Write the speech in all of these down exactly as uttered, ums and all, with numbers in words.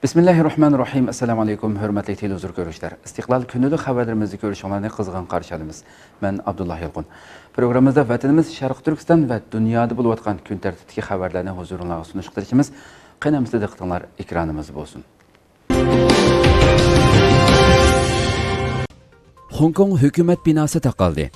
بىسمىللاھىررەھمانىررەھىم. ئەسسالامۇ ئەلەيكۇم، ھۆرمەتلىك تېلېۋىزور كۆرۈشلەر. ئىستىقلال كۈنلۈك خەۋەرلىرىمىزنى كۆرۈشۈڭلارنى قىزغىن قارشى ئالىمىز. مەن ئابدۇللا يالقۇن. پروگراممىمىزدا ۋەتىنىمىز شەرقىي تۈركىستان ۋە دۇنيادا بولۇۋاتقان كۈن تەرتىپتىكى خەۋەرلەرنى ھۇزۇرۇڭلارغا سۇنۇشقا تىرىشىمىز. قېنى ئەمىسە دىققىتىڭلار ئېكرانىمىزدا بولسۇن. خوڭكوڭ ھۆكۈمەت بىناسى تاقالدى.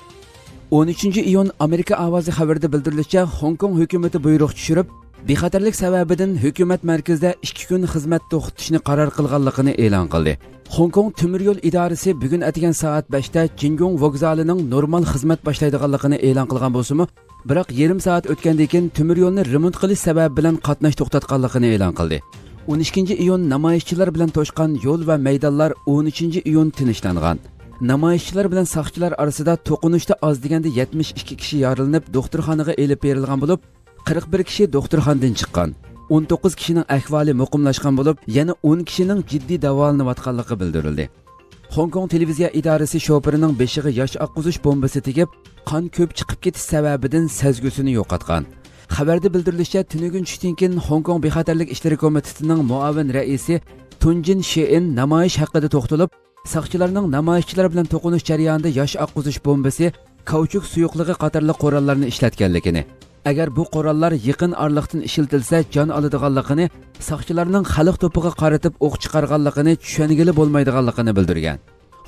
ئون ئۈچىنچى ئىيۇن ئامېرىكا ئاۋازى خەۋىرىدە بىلدۈرۈلۈشىچە، خوڭكوڭ ھۆكۈمىتى بۇيرۇق چۈشۈرۈپ، بىخەتەرلىك سەۋەبىدىن ھۆكۈمەت مەركىزىدە ئىككى كۈن خىزمەت توختىتىشنى قارار قىلغانلىقىنى ئېلان قىلدى. خوڭكوڭ تۆمۈر يول ئىدارىسى بۈگۈن ئەتىگەن سائەت بەشتە جىنجۇڭ ۋوگزالىنىڭ نورمال خىزمەت باشلايدىغانلىقىنى ئېلان قىلغان بولسىمۇ، بىراق يېرىم سائەت ئۆتكەندىن كېيىن تۆمۈر يولنى رېمونت قىلىش سەۋەبى بىلەن قاتناش توختاتقانلىقىنى ئېلان قىلدى. ئون ئىككىنچى ئىيۇن نامايىشچىلار بىلەن توشقان يول ۋە مەيدانلار ئون ئۈچىنچى ئىيۇن تىنچلانغان. نامايىشچىلار بىلەن ساقچىلار ئارىسىدا توقۇنۇشتا ئاز دېگەندە يەتمىش ئىككى كىشى يارىلىنىپ، دوختۇرخانىغا ئېلىپ بېرىلغان بولۇپ، قىرىق بىر كىشى دوختۇرخانىدىن چىققان. ئون توققۇز كىشىنىڭ ئەھۋالى مۇقىملاشقان بولۇپ، يەنە ئون كىشىنىڭ جىددىي داۋالىنىۋاتقانلىقى بىلدۈرۈلدى. خوڭكوڭ تېلېۋىزىيە ئىدارىسى شوپۇرىنىڭ بېشىغا ياش ئاققۇزۇش بومبىسى تېگىپ، قان كۆپ چىقىپ كېتىش سەۋەبىدىن سەزگۈسىنى يوقاتقان. خەۋەردە بىلدۈرۈلۈشىچە، تۈنۈگۈن چۈشتىن كېيىن خوڭكوڭ بىخەتەرلىك ئىشلىرى كومىتېتىنىڭ مۇئاۋىن رەئىسى تۇنجىن شېئىن نامايىش ھەققىدە توختىلىپ، ساقچىلارنىڭ نامايىشچىلار بىلەن توقۇنۇش جەريانىدا ياش ئاققۇزۇش بومبىسى، كاۋچۇك سۇيۇقلۇقى قاتارلىق قوراللارنى ئىشلەتكەنلىكىنى، ئەگەر بۇ قوراللار يېقىن ئارىلىقتىن ئىشلىتىلسە، جان ئالىدىغانلىقىنى، ساقچىلارنىڭ خەلق توپىغا قارىتىپ ئوق چىقارغانلىقىنى چۈشەنگىلى بولمايدىغانلىقىنى بىلدۈرگەن.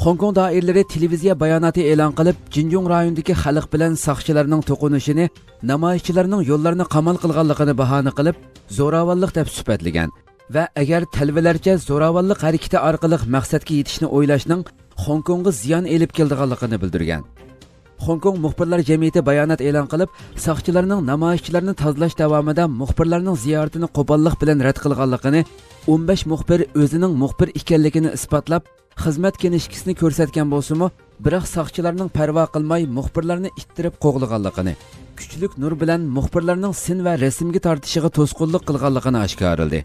خوڭكوڭ دائىرىلىرى تېلېۋىزىيە باياناتى ئېلان قىلىپ، جىنجۇڭ رايونىدىكى خەلق بىلەن ساقچىلارنىڭ توقۇنۇشىنى نامايىشچىلارنىڭ يوللارنى قامال قىلغانلىقىنى باھانە قىلىپ، زوراۋانلىق دەپ سۈپەتلىگەن. ۋە ئەگەر تەلۋىلەرچە زوراۋانلىق ھەرىكىتى ئارقىلىق مەقسەتكە يېتىشنى ئويلاشنىڭ خوڭكوڭغا زىيان ئېلىپ كېلىدىغانلىقىنى بىلدۈرگەن. خوڭكوڭ مۇخبىرلار جەمئىيىتى بايانات ئېلان قىلىپ، ساقچىلارنىڭ نامايىشچىلارنى تازىلاش داۋامىدا مۇخبىرلارنىڭ زىيارىتىنى قوپاللىق بىلەن رەت قىلغانلىقىنى، ئون بەش مۇخبىر ئۆزىنىڭ مۇخبىر ئىكەنلىكىنى ئىسپاتلاپ، خىزمەت كىنىشكىسىنى كۆرسەتكەن بولسىمۇ، بىراق ساقچىلارنىڭ پەرۋا قىلماي مۇخبىرلارنى ئىتتىرىپ قوغلىغانلىقىنى، كۈچلۈك نۇر بىلەن مۇخبىرلارنىڭ سىن ۋە رەسىمگە تارتىشىغا توسقۇنلۇق قىلغانلىقىنى ئاشكارىلىدى.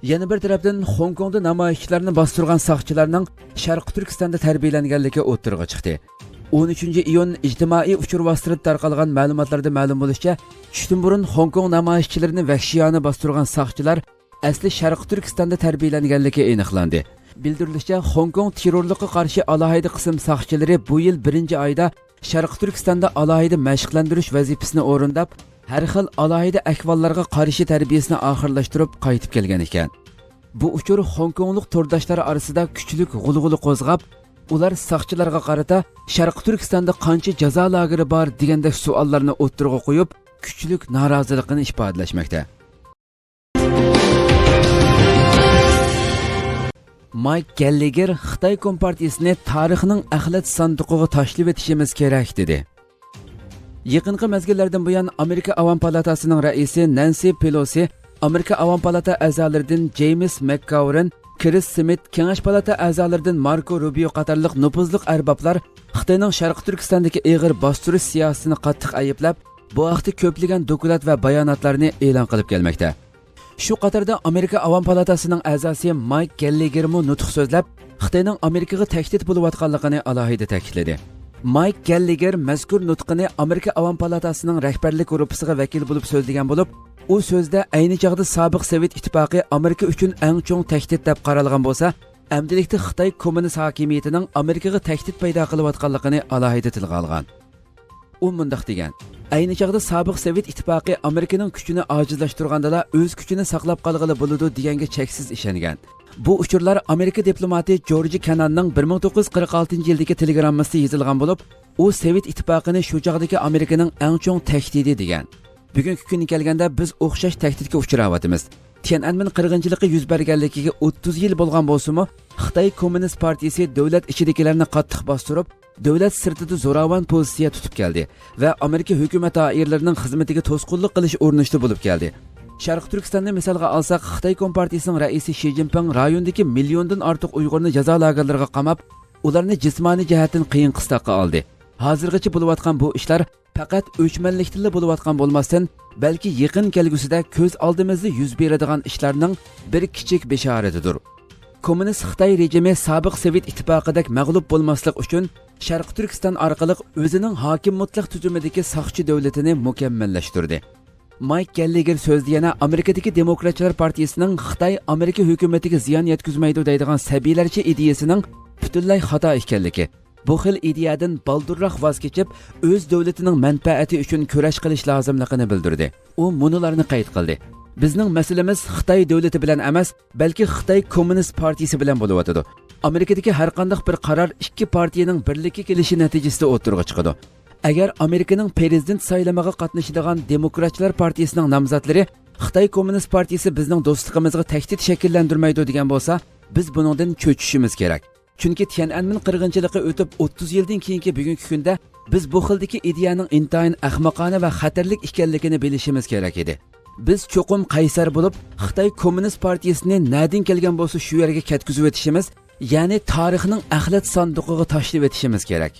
يەنە بىر تەرەپتىن، خوڭكوڭدا نامايىشچىلارنى باستۇرغان ساقچىلارنىڭ شەرقىي تۈركىستاندا تەربىيەلەنگەنلىكى ئوتتۇرىغا چىقتى. ئون ئۈچىنچى ئىيۇن ئىجتىمائىي ئۇچۇر ۋاسىتىلىرىدا تارقالغان مەلۇماتلاردا مەلۇم بولۇشىچە، چۈشتىن بۇرۇن خوڭكوڭ نامايىشچىلىرىنى ۋەھشىيانە باستۇرغان ساقچىلار ئەسلى شەرقىي تۈركىستاندا تەربىيەلەنگەنلىكى ئېنىقلاندى. بىلدۈرۈلۈشىچە، خوڭكوڭ تېررورلۇققا قارشى ئالاھىدە قىسىم ساقچىلىرى بۇ يىل بىرىنچى ئايدا شەرقىي تۈركىستاندا ئالاھىدە مەشىقلەندۈرۈش ۋەزىپىسىنى ئورۇنداپ، ھەر خىل ئالاھىدە ئەھۋاللارغا قارشى تەربىيەسىنى ئاخىرلاشتۇرۇپ قايتىپ كەلگەن ئىكەن. بۇ ئۇچۇر خوڭكوڭلۇق تورداشلار ئارىسىدا كۈچلۈك غۇلغۇلا قوزغاپ، ئۇلار ساقچىلارغا قارىتا «شەرقىي تۈركىستاندا قانچە جازا لاگېرى بار؟» دېگەندەك سوئاللارنى ئوتتۇرىغا قويۇپ، كۈچلۈك نارازىلىقىنى ئىپادىلەشمەكتە. مايك گەللېگېر خىتاي كومپارتىيىسىنى تارىخنىڭ ئەخلەت ساندۇقىغا تاشلىۋېتىشىمىز كېرەك، دېدى. يېقىنقى مەزگىللەردىن بۇيان، ئامېرىكا ئاۋام پالاتاسىنىڭ رەئىسى نەنسى پېلوسى، ئامېرىكا ئاۋام پالاتا ئەزالىرىدىن جېيمىس مەكگاۋېرن، كرىس سمىت، كېڭەش پالاتا ئەزالىرىدىن ماركو روبىيو قاتارلىق نوپۇزلۇق ئەربابلار خىتاينىڭ شەرقىي تۈركىستاندىكى ئېغىر باستۇرۇش سىياسىتىنى قاتتىق ئەيىبلەپ، بۇ ھەقتە كۆپلىگەن دوكلات ۋە باياناتلارنى ئېلان قىلىپ كەلمەكتە. شۇ قاتاردا ئامېرىكا ئاۋام پالاتاسىنىڭ ئەزاسى مايك گەللېگېرمۇ نۇتۇق سۆزلەپ، خىتاينىڭ ئامېرىكىغا تەھدىت بولۇۋاتقانلىقىنى ئالاھىدە تەكىتلىدى. مايك گەللېگېر مەزكۇر نۇتقىنى ئامېرىكا ئاۋام پالاتاسىنىڭ رەھبەرلىك گۇرۇپپىسىغا ۋەكىل بولۇپ سۆزلىگەن بولۇپ، ئۇ سۆزىدە ئەينى چاغدا سابىق سوۋېت ئىتتىپاقى ئامېرىكا ئۈچۈن ئەڭ چوڭ تەھدىت دەپ قارالغان بولسا، ئەمدىلىكتە خىتاي كوممۇنىست ھاكىمىيىتىنىڭ ئامېرىكىغا تەھدىت پەيدا قىلىۋاتقانلىقىنى ئالاھىدە تىلغا ئالغان. ئۇ مۇنداق دېگەن: «ئەينى چاغدا سابىق سوۋېت ئىتتىپاقى ئامېرىكىنىڭ كۈچىنى ئاجىزلاشتۇرغاندىلا، ئۆز كۈچىنى ساقلاپ قالغىلى بولىدۇ» دېگەنگە چەكسىز ئىشەنگەن. بۇ ئۇچۇرلار ئامېرىكا دىپلوماتى جورج كېناننىڭ بىر مىڭ توققۇز يۈز قىرىق ئالتىنچى يىلدىكى تېلېگراممىسىدا يېزىلغان بولۇپ، ئۇ سوۋېت ئىتتىپاقىنى شۇ چاغدىكى ئامېرىكىنىڭ ئەڭ چوڭ تەھدىتى دېگەن. بۈگۈنكى كۈنگە كەلگەندە، بىز ئوخشاش تەھدىتكە ئۇچراۋاتىمىز. تيەنئەنمېن قىرغىنچىلىقى يۈز بەرگەنلىكىگە ئوتتۇز يىل بولغان بولسىمۇ، خىتاي كوممۇنىست پارتىيىسى دۆلەت ئىچىدىكىلەرنى قاتتىق باستۇرۇپ، دۆلەت سىرتىدا زوراۋان پوزىتسىيە تۇتۇپ كەلدى ۋە ئامېرىكا ھۆكۈمەت دائىرىلىرىنىڭ خىزمىتىگە توسقۇنلۇق قىلىش ئۇرۇنۇشتا بولۇپ كەلدى. شەرقىي تۈركىستاننى مىسالغا ئالساق، خىتاي كومپارتىيىسىنىڭ رەئىسى شى جىنپىڭ رايوندىكى مىليوندىن ئارتۇق ئۇيغۇرنى جازا لاگېرلىرىغا قاماپ، ئۇلارنى جىسمانىي جەھەتتىن قىيىن قىستاققا ئالدى. ھازىرغىچە بولۇۋاتقان بۇ ئىشلار پەقەت ئۆچمەنلىكتىنلا بولۇۋاتقان بولماستىن، بەلكى يېقىن كەلگۈسىدە كۆز ئالدىمىزدا يۈز بېرىدىغان ئىشلارنىڭ بىر كىچىك بېشارىتىدۇر. كوممۇنىست خىتاي رېجىمى سابىق سوۋېت ئىتتىپاقىدەك مەغلۇپ بولماسلىق ئۈچۈن، شەرقىي تۈركىستان ئارقىلىق ئۆزىنىڭ ھاكىم مۇتلەق تۈزۈمىدىكى ساقچى دۆلىتىنى مۇكەممەللەشتۈردى. مايك گەللېگېر سۆزىدە يەنە ئامېرىكىدىكى دېموكراتچىلار پارتىيىسىنىڭ خىتاي ئامېرىكا ھۆكۈمىتىگە زىيان يەتكۈزمەيدۇ دەيدىغان سەبىيلەرچە ئىدىيىسىنىڭ پۈتۈنلەي خاتا ئىكەنلىكى، بۇ خىل ئىدىيەدىن بالدۇرراق ۋاز كېچىپ، ئۆز دۆلىتىنىڭ مەنپەئەتى ئۈچۈن كۈرەش قىلىش لازىملىقىنى بىلدۈردى. ئۇ مۇنۇلارنى قەيت قىلدى: بىزنىڭ مەسىلىمىز خىتاي دۆلىتى بىلەن ئەمەس، بەلكى خىتاي كوممۇنىست پارتىيىسى بىلەن بولۇۋاتىدۇ. ئامېرىكىدىكى ھەر قانداق بىر قارار ئىككى پارتىيىنىڭ بىرلىككە كېلىشى نەتىجىسىدە ئوتتۇرىغا چىقىدۇ. ئەگەر ئامېرىكىنىڭ پىرېزىدېنت سايلىمىغا قاتنىشىدىغان دېموكراتچىلار پارتىيىسىنىڭ نامزاتلىرى خىتاي كوممۇنىست پارتىيىسى بىزنىڭ دوستلۇقىمىزغا تەھدىت شەكىللەندۈرمەيدۇ دېگەن بولسا، بىز بۇنىڭدىن چۆچۈشىمىز كېرەك. چۈنكى تيەنئەنمېن قىرغىنچىلىقى ئۆتۈپ ئوتتۇز يىلدىن كېيىنكى بۈگۈنكى كۈندە بىز بۇ خىلدىكى ئىدىيەنىڭ ئىنتايىن ئەخمىقانە ۋە خەتەرلىك ئىكەنلىكىنى بىلىشىمىز كېرەك ئىدى. بىز چوقۇم قەيسەر بولۇپ، خىتاي كوممۇنىست پارتىيىسىنى نەدىن كەلگەن بولسا شۇ يەرگە كەتكۈزۈۋېتىشىمىز، يەنى تارىخنىڭ ئەخلەت ساندۇقىغا تاشلىۋېتىشىمىز كېرەك.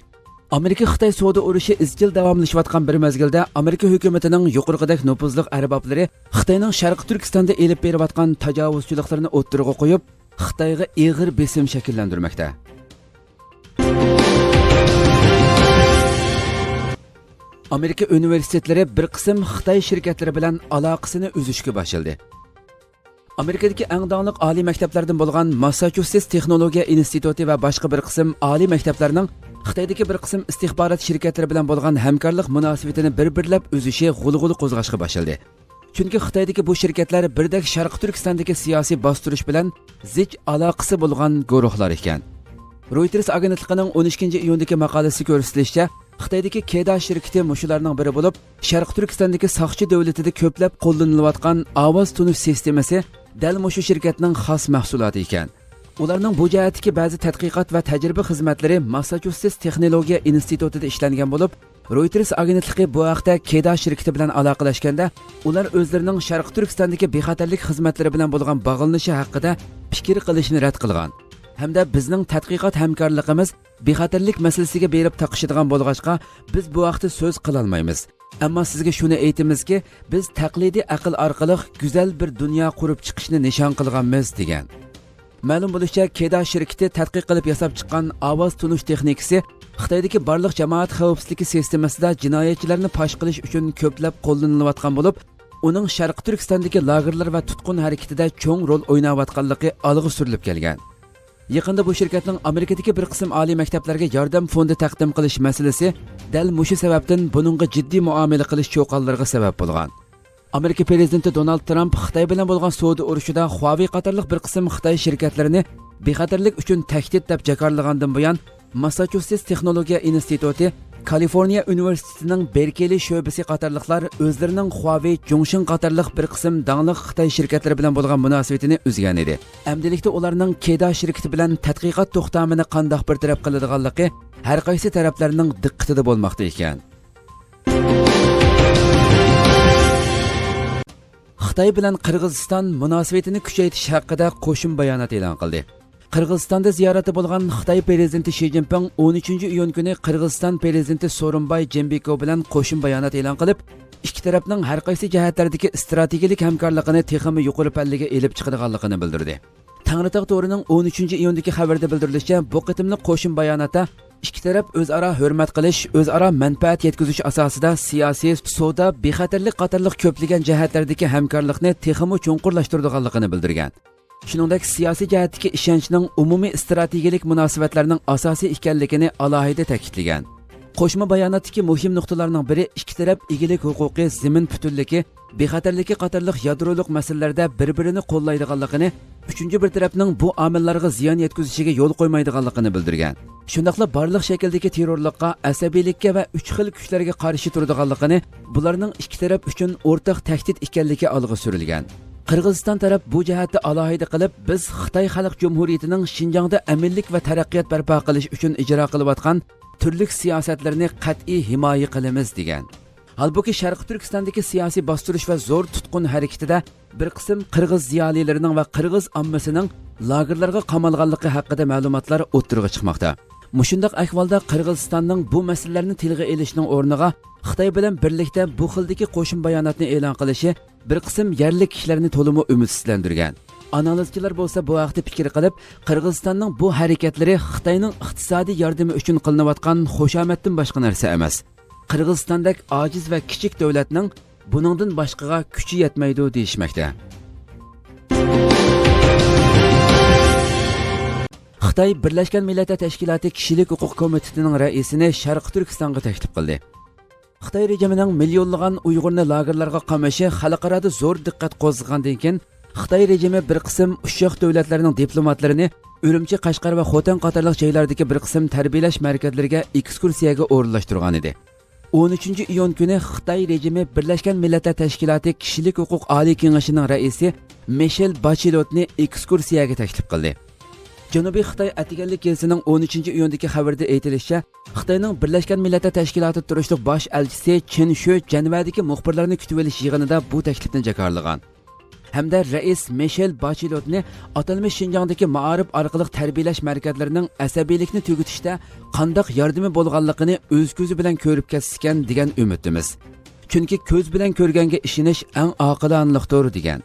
ئامېرىكا-خىتاي سودا ئۇرۇشى ئىزچىل داۋاملىشىۋاتقان بىر مەزگىلدە، ئامېرىكا ھۆكۈمىتىنىڭ يۇقىرىقىدەك نوپۇزلۇق ئەربابلىرى خىتاينىڭ شەرقىي تۈركىستاندا ئېلىپ بېرىۋاتقان تاجاۋۇزچىلىقلىرىنى ئوتتۇرىغا قويۇپ، خىتايغا ئېغىر بېسىم شەكىللەندۈرمەكتە. ئامېرىكا ئۇنىۋېرسىتېتلىرى بىر قىسىم خىتاي شىركەتلىرى بىلەن ئالاقىسىنى ئۈزۈشكە باشلىدى. ئامېرىكىدىكى ئەڭ داڭلىق ئالىي مەكتەپلەردىن بولغان ماسساچۇسېتس تېخنولوگىيە ئىنستىتۇتى ۋە باشقا بىر قىسىم ئالىي مەكتەپلەرنىڭ خىتايدىكى بىر قىسىم ئىستىخبارات شىركەتلىرى بىلەن بولغان ھەمكارلىق مۇناسىۋىتىنى بىر-بىرلەپ ئۈزۈشى غۇلغۇلا قوزغاشقا باشلىدى. چۈنكى خىتايدىكى بۇ شىركەتلەر بىردەك شەرقىي تۈركىستاندىكى سىياسىي باستۇرۇش بىلەن زىچ ئالاقىسى بولغان گۇرۇھلار ئىكەن. رويتېرس ئاگېنتلىقىنىڭ ئون ئىككىنچى ئىيۇندىكى ماقالىسىدە كۆرسىتىلىشىچە، خىتايدىكى كېدا شىركىتى مۇشۇلارنىڭ بىرى بولۇپ، شەرقىي تۈركىستاندىكى ساقچى دۆلىتىدە كۆپلەپ قوللىنىلىۋاتقان ئاۋاز تونۇش سىستېمىسى دەل مۇشۇ شىركەتنىڭ خاس مەھسۇلاتى ئىكەن. ئۇلارنىڭ بۇ جەھەتتىكى بەزى تەتقىقات ۋە تەجرىبە خىزمەتلىرى ماسساچۇسېتس تېخنولوگىيە ئىنستىتۇتىدا ئىشلەنگەن بولۇپ، رويتېرس ئاگېنتلىقى بۇ ھەقتە كېدا شىركىتى بىلەن ئالاقىلەشكەندە، ئۇلار ئۆزلىرىنىڭ شەرقىي تۈركىستاندىكى بىخەتەرلىك خىزمەتلىرى بىلەن بولغان باغلىنىشى ھەققىدە پىكىر قىلىشنى رەت قىلغان ھەمدە بىزنىڭ تەتقىقات ھەمكارلىقىمىز بىخەتەرلىك مەسىلىسىگە بېرىپ تاقىشىدىغان بولغاچقا، بىز بۇ ھەقتە سۆز قىلالمايمىز. ئەمما سىزگە شۇنى ئېيتىمىزكى، بىز تەقلىدىي ئەقىل ئارقىلىق گۈزەل بىر دۇنيا قۇرۇپ چىقىشنى نىشان قىلغانمىز، دېگەن. مەلۇم بولۇشىچە، كېدا شىركىتى تەتقىق قىلىپ ياساپ چىققان ئاۋاز تونۇش تېخنىكىسى خىتايدىكى بارلىق جامائەت خەۋپسىزلىكى سىستېمىسىدا جىنايەتچىلەرنى پاش قىلىش ئۈچۈن كۆپلەپ قوللىنىلىۋاتقان بولۇپ، ئۇنىڭ شەرقىي تۈركىستاندىكى لاگېرلار ۋە تۇتقۇن ھەرىكىتىدە چوڭ رول ئويناۋاتقانلىقى ئالغا سۈرۈلۈپ كەلگەن. يېقىندا بۇ شىركەتنىڭ ئامېرىكىدىكى بىر قىسىم ئالىي مەكتەپلەرگە ياردەم فوندى تەقدىم قىلىش مەسىلىسى دەل مۇشۇ سەۋەبتىن بۇنىڭغا جىددىي مۇئامىلە قىلىش چۇقانلىرىغا سەۋەب بولغان. ئامېرىكا پىرېزىدېنتى دونالد ترامپ خىتاي بىلەن بولغان سودا ئۇرۇشىدا خۇاۋېي قاتارلىق بىر قىسىم خىتاي شىركەتلىرىنى بىخەتەرلىك ئۈچۈن تەھدىت دەپ جاكارلىغاندىن بۇيان، ماسساچۇسېتس تېخنولوگىيە ئىنستىتۇتى، كالىفورنىيە ئۇنىۋېرسىتېتىنىڭ بېركلى شۆبىسى قاتارلىقلار ئۆزلىرىنىڭ خۇاۋېي، جۇڭشىڭ قاتارلىق بىر قىسىم داڭلىق خىتاي شىركەتلىرى بىلەن بولغان مۇناسىۋىتىنى ئۈزگەن ئىدى. ئەمدىلىكتە ئۇلارنىڭ كېدا شىركىتى بىلەن تەتقىقات توختامىنى قانداق بىر تەرەپ قىلىدىغانلىقى ھەر قايسى تەرەپلەرنىڭ دىققىتىدە بولماقتا ئىكەن. خىتاي بىلەن قىرغىزىستان مۇناسىۋىتىنى كۈچەيتىش ھەققىدە قوشۇم بايانات ئېلان قىلدى. قىرغىزىستاندا زىيارەتتە بولغان خىتاي پىرېزىدېنتى شى جىنپىڭ ئون ئۈچىنچى ئىيۇن كۈنى قىرغىزىستان پىرېزىدېنتى سورۇنباي جېنبېكوۋ بىلەن قوشۇم بايانات ئېلان قىلىپ، ئىككى تەرەپنىڭ ھەر قايسى جەھەتلەردىكى ئىستراتېگىيەلىك ھەمكارلىقىنى تېخىمۇ يۇقىرى پەللىگە ئېلىپ چىقىدىغانلىقىنى بىلدۈردى. تەڭرىتاغ تورىنىڭ ئون ئۈچىنچى ئىيۇندىكى خەۋىرىدە بىلدۈرۈلۈشىچە، بۇ قېتىملىق قوشۇم باياناتتا ئىككى تەرەپ ئۆزئارا ھۆرمەت قىلىش، ئۆزئارا مەنپەئەت يەتكۈزۈش ئاساسىدا سىياسىي، سودا، بىخەتەرلىك قاتارلىق كۆپلىگەن جەھەتلەردىكى ھەمكارلىقنى تېخىمۇ چوڭقۇرلاشتۇرىدىغانلىقىنى بىلدۈرگەن. شۇنىڭدەك سىياسىي جەھەتتىكى ئىشەنچنىڭ ئومۇمىي ئىستراتېگىيەلىك مۇناسىۋەتلەرنىڭ ئاساسى ئىكەنلىكىنى ئالاھىدە تەكىتلىگەن. قوشما باياناتتىكى مۇھىم نۇقتىلارنىڭ بىرى ئىككى تەرەپ ئىگىلىك ھوقۇقى، زېمىن پۈتۈنلۈكى، بىخەتەرلىكى قاتارلىق يادرولۇق مەسىلىلەردە بىر-بىرىنى قوللايدىغانلىقىنى، ئۈچىنچى بىر تەرەپنىڭ بۇ ئامىللارغا زىيان يەتكۈزۈشىگە يول قويمايدىغانلىقىنى بىلدۈرگەن. شۇنداقلا بارلىق شەكىلدىكى تېررورلۇققا، ئەسەبىيلىككە ۋە ئۈچ خىل كۈچلەرگە قارشى تۇرىدىغانلىقىنى، بۇلارنىڭ ئىككى تەرەپ ئۈچۈن ئورتاق تەھدىت ئىكەنلىكى ئالغا سۈرۈلگەن. قىرغىزىستان تەرەپ بۇ جەھەتتە ئالاھىدە قىلىپ، بىز خىتاي خەلق جۇمھۇرىيىتىنىڭ شىنجاڭدا ئەمىنلىك ۋە تەرەققىيات بەرپا قىلىش ئۈچۈن ئىجرا قىلىۋاتقان تۈرلۈك سىياسەتلىرىنى قەتئىي ھىمايە قىلىمىز، دېگەن. ھالبۇكى، شەرقىي تۈركىستاندىكى سىياسىي باستۇرۇش ۋە زور تۇتقۇن ھەرىكىتىدە بىر قىسىم قىرغىز زىيالىيلىرىنىڭ ۋە قىرغىز ئاممىسىنىڭ لاگېرلارغا قامالغانلىقى ھەققىدە مەلۇماتلار ئوتتۇرىغا چىقماقتا. مۇشۇنداق ئەھۋالدا قىرغىزىستاننىڭ بۇ مەسىلىلەرنى تىلغا ئېلىشنىڭ ئورنىغا خىتاي بىلەن بىرلىكتە بۇ خىلدىكى قوشۇم باياناتنى ئېلان قىلىشى بىر قىسىم يەرلىك كىشىلەرنى تولىمۇ ئۈمىدسىزلەندۈرگەن. ئانالىزچىلار بولسا بۇ ھەقتە پىكىر قىلىپ، قىرغىزىستاننىڭ بۇ ھەرىكەتلىرى خىتاينىڭ ئىقتىسادىي ياردىمى ئۈچۈن قىلىنىۋاتقان خۇشامەتتىن باشقا نەرسە ئەمەس. قىرغىزىستاندەك ئاجىز ۋە كىچىك دۆلەتنىڭ بۇنىڭدىن باشقىغا كۈچى يەتمەيدۇ دېيىشمەكتە. خىتاي بىرلەشكەن مىللەتلەر تەشكىلاتى كىشىلىك ھوقۇق كومىتېتىنىڭ رەئىسىنى شەرقىي تۈركىستانغا تەكلىپ قىلدى. خىتاي رېجىمىنىڭ مىليونلىغان ئۇيغۇرنى لاگېرلارغا قامىشى خەلقئارادا زور دىققەت قوزغىغاندىن كېيىن، خىتاي رېجىمى بىر قىسىم ئۇششاق دۆلەتلەرنىڭ دىپلوماتلىرىنى ئۈرۈمچى، قەشقەر ۋە خوتەن قاتارلىق جايلاردىكى بىر قىسىم تەربىيەلەش مەركەزلىرىگە ئېكسكۇرسىيەگە ئورۇنلاشتۇرغانىدى. ئون ئۈچىنچى ئىيۇن كۈنى خىتاي رېجىمى بىرلەشكەن مىللەتلەر تەشكىلاتى كىشىلىك ھوقۇق ئالىي كېڭىشىنىڭ رەئىسى مىشېل باچېلوتنى ئېكسكۇرسىيەگە تەكلىپ قىلدى. جەنۇبىي خىتاي ئەتىگەنلىك گېزىتىنىڭ ئون ئۈچىنچى ئىيۇندىكى خەۋىرىدە ئېيتىلىشىچە، خىتاينىڭ بىرلەشكەن مىللەتلەر تەشكىلاتىدا تۇرۇشلۇق باش ئەلچىسى چېن شۈ جەنۋەدىكى مۇخبىرلارنى كۈتۈۋېلىش يىغىنىدا بۇ تەكلىپنى جاكارلىغان. ھەمدە رەئىس مىشېل باچېلوتنى ئاتالمىش شىنجاڭدىكى مائارىپ ئارقىلىق تەربىيەلەش مەركەزلىرىنىڭ ئەسەبىيلىكنى تۈگىتىشتە قانداق ياردىمى بولغانلىقىنى ئۆز كۆزى بىلەن كۆرۈپ كەتسىكەن دېگەن ئۈمىدتىمىز. چۈنكى كۆز بىلەن كۆرگەنگە ئىشىنىش ئەڭ ئاقىلانىلىقتۇر، دېگەن.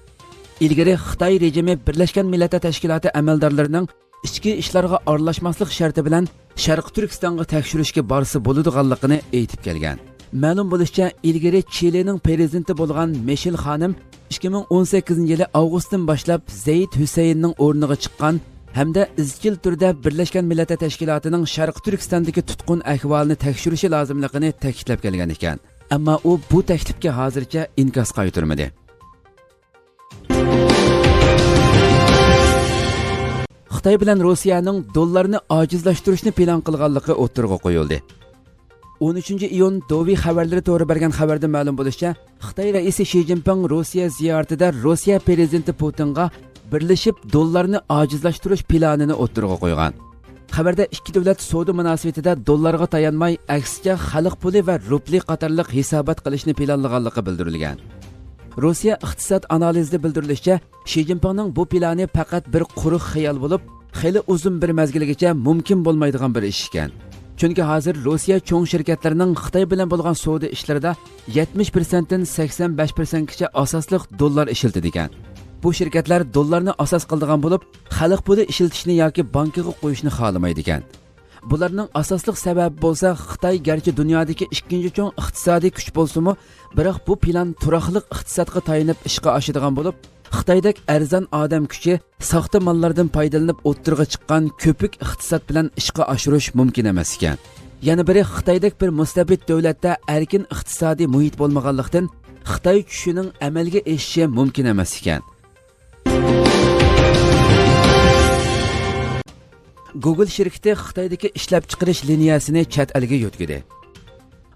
ئىلگىرى خىتاي رېجىمى بىرلەشكەن مىللەتلەر تەشكىلاتى ئەمەلدارلىرىنىڭ ئىچكى ئىشلارغا ئارىلاشماسلىق شەرتى بىلەن شەرقىي تۈركىستانغا تەكشۈرۈشكە بارسا بولىدىغانلىقىنى ئېيتىپ كەلگەن. مەلۇم بولۇشىچە، ئىلگىرى چىلىنىڭ پىرېزىدېنتى بولغان مىشېل خانىم ئىككى مىڭ ئون سەككىزىنچى يىلى ئاۋغۇستتىن باشلاپ زەيد ھۈسەيىننىڭ ئورنىغا چىققان ھەمدە ئىزچىل تۈردە بىرلەشكەن مىللەتلەر تەشكىلاتىنىڭ شەرقىي تۈركىستاندىكى تۇتقۇن ئەھۋالىنى تەكشۈرۈشى لازىملىقىنى تەكىتلەپ كەلگەن ئىكەن. ئەمما ئۇ بۇ تەكلىپكە ھازىرچە ئىنكاس قايتۇرمىدى. خىتاي بىلەن روسىيەنىڭ دوللارنى ئاجىزلاشتۇرۇشنى پىلان قىلغانلىقى ئوتتۇرىغا قويۇلدى. ئون ئۈچىنچى ئىيۇن دوۋى خەۋەرلىرى تورى بەرگەن خەۋەردىن مەلۇم بولۇشىچە، خىتاي رەئىسى شى جىنپىڭ روسىيە زىيارىتىدە روسىيە پىرېزىدېنتى پۇتىنغا بىرلىشىپ دوللارنى ئاجىزلاشتۇرۇش پىلانىنى ئوتتۇرىغا قويغان. خەۋەردە ئىككى دۆلەت سودا مۇناسىۋىتىدە دوللارغا تايانماي، ئەكسىچە خەلق پۇلى ۋە روپلى قاتارلىق ھېسابات قىلىشنى پىلانلىغانلىقى بىلدۈرۈلگەن. روسىيە ئىقتىساد ئانالىزىدا بىلدۈرۈلۈشىچە، شى جىنپىڭنىڭ بۇ پىلانى پەقەت بىر قۇرۇق خىيال بولۇپ، خېلى ئۇزۇن بىر مەزگىلگىچە مۇمكىن بولمايدىغان بىر ئىش ئىكەن. چۈنكى ھازىر روسىيە چوڭ شىركەتلىرىنىڭ خىتاي بىلەن بولغان سودا ئىشلىرىدا يەتمىش پىرسەنتتىن سەكسەن بەش پىرسەنتكىچە ئاساسلىق دوللار ئىشلىتىدىكەن. بۇ شىركەتلەر دوللارنى ئاساس قىلىدىغان بولۇپ، خەلق پۇلى ئىشلىتىشنى ياكى بانكىغا قويۇشنى خالىمايدىكەن. بۇلارنىڭ ئاساسلىق سەۋەبى بولسا، خىتاي گەرچە دۇنيادىكى ئىككىنچى چوڭ ئىقتىسادىي كۈچ بولسىمۇ، بىراق بۇ پىلان تۇراقلىق ئىقتىسادقا تايىنىپ ئىشقا ئاشىدىغان بولۇپ، خىتايدەك ئەرزان ئادەم كۈچى، ساختا ماللاردىن پايدىلىنىپ ئوتتۇرىغا چىققان كۆپۈك ئىقتىساد بىلەن ئىشقا ئاشۇرۇش مۇمكىن ئەمەس ئىكەن. يەنە بىرى، خىتايدەك بىر مۇستەبىت دۆلەتتە ئەركىن ئىقتىسادىي مۇھىت بولمىغانلىقتىن، خىتاي چۈشىنىڭ ئەمەلگە ئېشىشى مۇمكىن ئەمەس ئىكەن. گوگل شىركىتى خىتايدىكى ئىشلەپچىقىرىش لىنىيەسىنى چەت ئەلگە يۆتكىدى.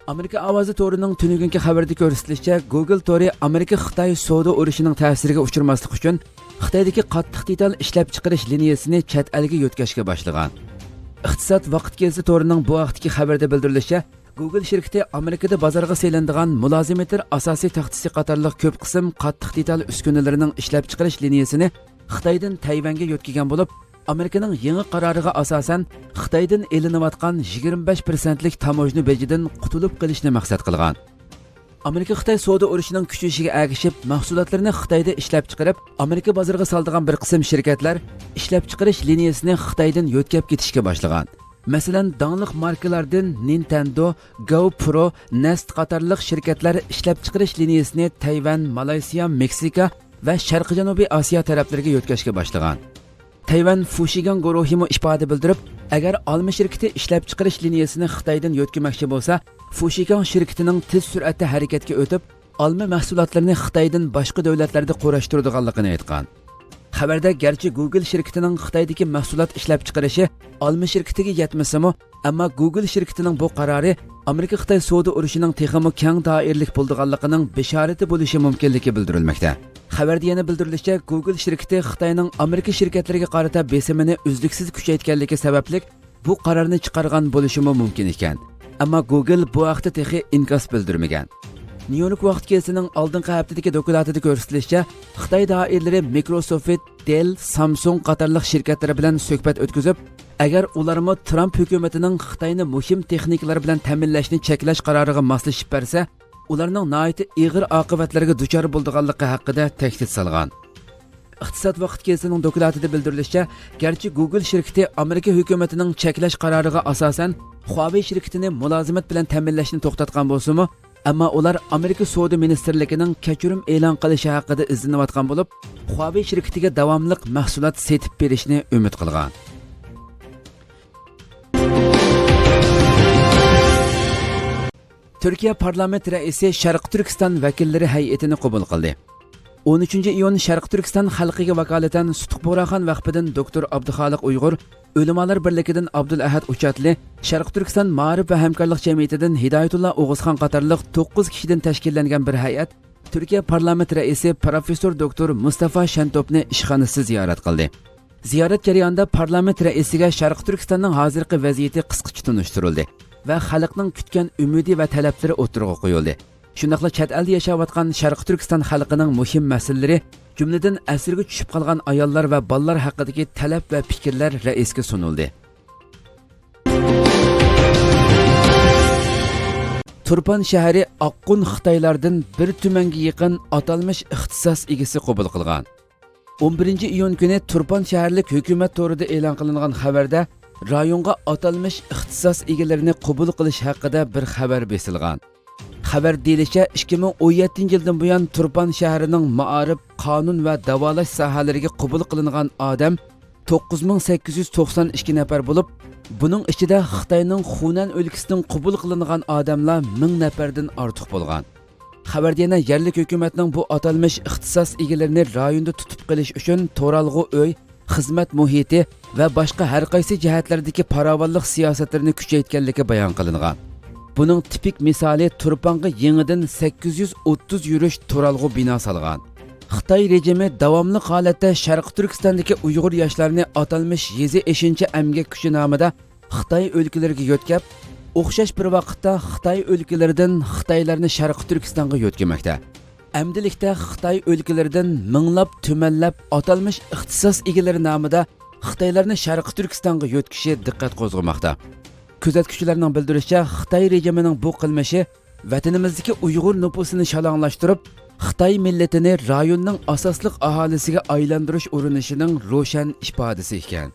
ئامېرىكا ئاۋازى تورىنىڭ تۈنۈگۈنكى خەۋىرىدە كۆرسىتىلىشىچە، گوگل تورى ئامېرىكا-خىتاي سودا ئۇرۇشىنىڭ تەسىرىگە ئۇچرىماسلىق ئۈچۈن خىتايدىكى قاتتىق دېتال ئىشلەپچىقىرىش لىنىيەسىنى چەت ئەلگە يۆتكەشكە باشلىغان. ئىقتىساد ۋاقىت گېزىتى تورىنىڭ بۇ ھەقتىكى خەۋىرىدە بىلدۈرۈلۈشىچە، گوگل شىركىتى ئامېرىكىدا بازارغا سېلىنىدىغان مۇلازىمېتىر ئاساسىي تەختىسى قاتارلىق كۆپ قىسىم قاتتىق دېتال ئۈسكۈنىلىرىنىڭ ئىشلەپچىقىرىش لىنىيىسىنى خىتايدىن تەيۋەنگە يۆتكىگەن بولۇپ، ئامېرىكىنىڭ يېڭى قارارىغا ئاساسەن، خىتايدىن ئېلىنىۋاتقان يىگىرمە بەش پىرسەنتلىك تاموژنا بېجىدىن قۇتۇلۇپ قېلىشنى مەقسەت قىلغان. ئامېرىكا-خىتاي سودا ئۇرۇشىنىڭ كۈچىيىشىگە ئەگىشىپ، مەھسۇلاتلىرىنى خىتايدا ئىشلەپچىقىرىپ، ئامېرىكا بازىرىغا سالىدىغان بىر قىسىم شىركەتلەر ئىشلەپچىقىرىش لىنىيىسىنى خىتايدىن يۆتكەپ كېتىشكە باشلىغان. مەسىلەن، داڭلىق ماركىلاردىن نىنتەندو، گاۋپرو، نەست قاتارلىق شىركەتلەر ئىشلەپچىقىرىش لىنىيىسىنى تەيۋەن، مالايسىيا، مېكسىكا ۋە شەرقىي جەنۇبىي ئاسىيا تەرەپلىرىگە يۆتكەشكە باشلىغان. تەيۋەن فۇشىگاڭ گۇرۇھىمۇ ئىپادە بىلدۈرۈپ، ئەگەر ئالما شىركىتى ئىشلەپچىقىرىش لىنىيىسىنى خىتايدىن يۆتكىمەكچى بولسا، فۇشىگاڭ شىركىتىنىڭ تېز سۈرئەتتە ھەرىكەتكە ئۆتۈپ، ئالما مەھسۇلاتلىرىنى خىتايدىن باشقا دۆلەتلەردە قۇراشتۇرىدىغانلىقىنى ئېيتقان. خەۋەردە گەرچە گوگل شىركىتىنىڭ خىتايدىكى مەھسۇلات ئىشلەپچىقىرىشى ئالما شىركىتىگە يەتمىسىمۇ، ئەمما گوگل شىركىتىنىڭ بۇ قارارى ئامېرىكا-خىتاي سودا ئۇرۇشىنىڭ تېخىمۇ كەڭ دائىرىلىك بولىدىغانلىقىنىڭ بېشارىتى بولۇشى مۇمكىنلىكى بىلدۈرۈلمەكتە. خەۋەردە يەنە بىلدۈرۈلۈشىچە، گوگل شىركىتى خىتاينىڭ ئامېرىكا شىركەتلىرىگە قارىتا بېسىمىنى ئۈزلۈكسىز كۈچەيتكەنلىكى سەۋەبلىك، بۇ قارارنى چىقارغان بولۇشىمۇ مۇمكىن ئىكەن. ئەمما گوگل بۇ ھەقتە تېخى ئىنكاس بىلدۈرمىگەن. نيۇ يورك ۋاقىت گېزىتىنىڭ ئالدىنقى ھەپتىدىكى دوكلاتىدا كۆرسىتىلىشىچە، خىتاي دائىرىلىرى مىكروسوفت، دېل، سامسۇڭ قاتارلىق شىركەتلىرى بىلەن سۆھبەت ئۆتكۈزۈپ، ئەگەر ئۇلارمۇ ترامپ ھۆكۈمىتىنىڭ خىتاينى مۇھىم تېخنىكىلار بىلەن تەمىنلەشنى چەكلەش قارارىغا ماسلىشىپ بەرسە، ئۇلارنىڭ ناھايىتى ئېغىر ئاقىۋەتلەرگە دۇچار بولىدىغانلىقى ھەققىدە تەھدىت سالغان. ئىقتىساد ۋاقىت گېزىتىنىڭ دوكلاتىدا بىلدۈرۈلۈشىچە، گەرچە گوگل شىركىتى ئامېرىكا ھۆكۈمىتىنىڭ چەكلەش قارارىغا ئاساسەن، خۇاۋېي شىركىتىنى مۇلازىمەت بىلەن تەمىنلەشنى توختاتقان بولسىمۇ، ئەمما ئۇلار ئامېرىكا سودا مىنىستىرلىكىنىڭ كەچۈرۈم ئېلان قىلىشى ھەققىدە ئىزدىنىۋاتقان بولۇپ، خۇاۋېي شىركىتىگە داۋاملىق مەھسۇلات سېتىپ بېرىشنى ئۈمىد قىلغان. تۈركىيە پارلامېنت رەئىسى شەرقىي تۈركىستان ۋەكىللىرى ھەيئىتىنى قوبۇل قىلدى. ئون ئۈچىنچى ئىيۇن شەرقىي تۈركىستان خەلقىگە ۋاكالىتەن سۇتۇق بۇغراخان ۋەقپىدىن دوكتور ئابدۇخالىق ئۇيغۇر، ئۆلىمالار بىرلىكىدىن ئابدۇلئەھەد ئۇچاتلى، شەرقىي تۈركىستان مائارىپ ۋە ھەمكارلىق جەمئىيىتىدىن ھىدايەتۇللا ئوغۇزخان قاتارلىق توققۇز كىشىدىن تەشكىللەنگەن بىر ھەيئەت تۈركىيە پارلامېنت رەئىسى پروفېسسور دوكتور مۇستافا شەنتوپنى ئىشخانىسىدا زىيارەت قىلدى. زىيارەت جەريانىدا پارلامېنت رەئىسىگە شەرقىي تۈركىستاننىڭ ھازىرقى ۋەزىيىتى قىسقىچە تونۇشتۇرۇلدى ۋە خەلقنىڭ كۈتكەن ئۈمىدى ۋە تەلەپلىرى ئوتتۇرىغا قويۇلدى. شۇنداقلا چەت ئەلدە ياشاۋاتقان شەرقىي تۈركىستان خەلقىنىڭ مۇھىم مەسىلىلىرى، جۈملىدىن ئەسىرگە چۈشۈپ قالغان ئاياللار ۋە بالىلار ھەققىدىكى تەلەپ ۋە پىكىرلەر رەئىسكە سۇنۇلدى. تۇرپان شەھىرى ئاققۇن خىتايلاردىن بىر تۈمەنگە يېقىن ئاتالمىش ئىختىساس ئىگىسى قوبۇل قىلغان. ئون بىرىنچى ئىيۇن كۈنى تۇرپان شەھەرلىك ھۆكۈمەت تورىدا ئېلان قىلىنغان خەۋەردە، رايونغا ئاتالمىش ئىختىساس ئىگىلىرىنى قوبۇل قىلىش ھەققىدە بىر خەۋەر بېسىلغان. خەۋەردە دېيىلىشىچە، ئىككى مىڭ ئون يەتتىنچى يىلدىن بۇيان تۇرپان شەھىرىنىڭ مائارىپ، قانۇن ۋە داۋالاش ساھەلىرىگە قوبۇل قىلىنغان ئادەم توققۇز مىڭ سەككىز يۈز توقسان ئىككى نەپەر بولۇپ، بۇنىڭ ئىچىدە خىتاينىڭ خۇنەن ئۆلكىسىدىن قوبۇل قىلىنغان ئادەملەر مىڭ نەپەردىن ئارتۇق بولغان. خەۋەردە يەنە يەرلىك ھۆكۈمەتنىڭ بۇ ئاتالمىش ئىختىساس ئىگىلىرىنى رايوندا تۇتۇپ قېلىش ئۈچۈن تۇرالغۇ ئۆي، خىزمەت مۇھىتى ۋە باشقا ھەر قايسى جەھەتلەردىكى پاراۋانلىق سىياسەتلىرىنى كۈچەيتكەنلىكى بايان قىلىنغان. بۇنىڭ تىپىك مىسالى تۇرپانغا يېڭىدىن سەككىز يۈز ئوتتۇز يۈرۈش تۇرالغۇ بىنا سالغان. خىتاي رېجىمى داۋاملىق ھالەتتە شەرقىي تۈركىستاندىكى ئۇيغۇر ياشلارنى ئاتالمىش يېزا ئېشىنچا ئەمگەك كۈچى نامىدا خىتاي ئۆلكىلىرىگە يۆتكەپ، ئوخشاش بىر ۋاقىتتا خىتاي ئۆلكىلىرىدىن خىتايلارنى شەرقىي تۈركىستانغا يۆتكىمەكتە. ئەمدىلىكتە خىتاي ئۆلكىلىرىدىن مىڭلاپ تۈمەنلەپ ئاتالمىش ئىختىساس ئىگىلىرى نامىدا خىتايلارنى شەرقىي تۈركىستانغا يۆتكىشى دىققەت قوزغىماقتا. كۆزەتكۈچىلەرنىڭ بىلدۈرۈشىچە، خىتاي رېجىمىنىڭ بۇ قىلمىشى ۋەتىنىمىزدىكى ئۇيغۇر نوپۇسىنى شالاڭلاشتۇرۇپ، خىتاي مىللىتىنى رايوننىڭ ئاساسلىق ئاھالىسىگە ئايلاندۇرۇش ئۇرۇنۇشىنىڭ روشەن ئىپادىسى ئىكەن.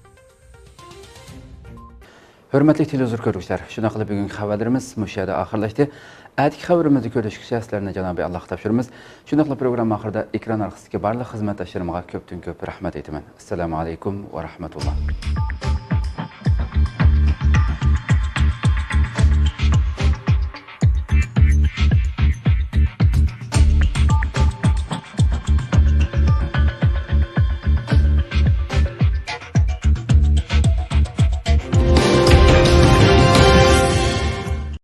ھۆرمەتلىك تېلېۋىزور كۆرگۈچىلەر، شۇنداق قىلىپ بۈگۈنكى خەۋەرلىرىمىز مۇشۇ يەردە ئاخىرلاشتى. ئەتىكى خەۋىرىمىزدە كۆرۈشكىچە سىلەرنى جانابى ئاللاھقا تاپشۇرىمىز. شۇنداقلا پروگرامما ئاخىرىدا ئېكران ئارقىسىدىكى بارلىق خىزمەتداشلىرىمغا كۆپتىن كۆپ رەھمەت ئېيتىمەن. ئەسسالامۇ ئەلەيكۇم ۋە رەھمەتۇللا.